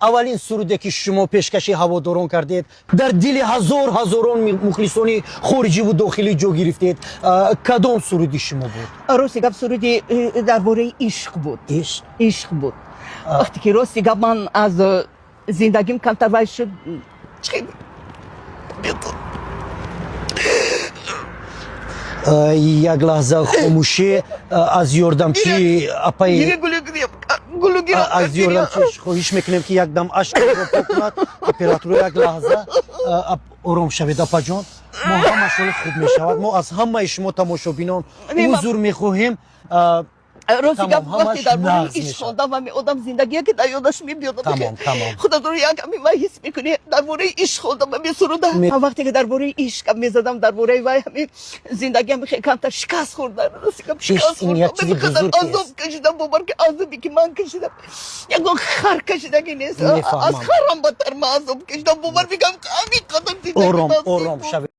Аввалин суруде, ки шумо пешкаши ҳаводорон кардед, дар дили ҳазор ҳазорон мухлисони хориҷиву дохилӣ ҷо гирифтед, кадом суруди шумо буд? Рости гап, суруди дар бораи ишқ буд. Ишқ? Ишқ буд. Вақте ки, рости гап, ман аз зиндагим камтар вай шуд. Чӣ Як лаҳза хомӯшӣ. Аз ёрдамчии апаи, аз ёрдамчи хоҳиш мекунем, ки якдам ашкро пок кунад. Операторо, як лаҳза ором шавед, апаҷон. Мо ҳамаш ҳоли хуб мешавад. Мо аз ҳамаи шумо тамошобинон узр мехоҳем. Рости гап, вақте дар бораи ишқ хондам, ҳами одам зиндагие ки дар ёдаш мебиёдам. Тамом, тамом. Худатро як ҳами вай ҳис мекунӣ. Дар бораи ишқ хондам ҳами суруда. Вақте ки дар бораи ишқ гап мезадам, дар бораи вай, ҳами зиндагиам хеле камтар шикаст хӯрда. Рости гап, шикаст хӯрдам, азоб кашидам. Бовар ки, азобе ки ман кашидам, ягон хар кашидагӣ нест. Аз харам бадтар ман азоб кашидам. Бовар мекунам, ҳамин қадар. Ором, ором шавед.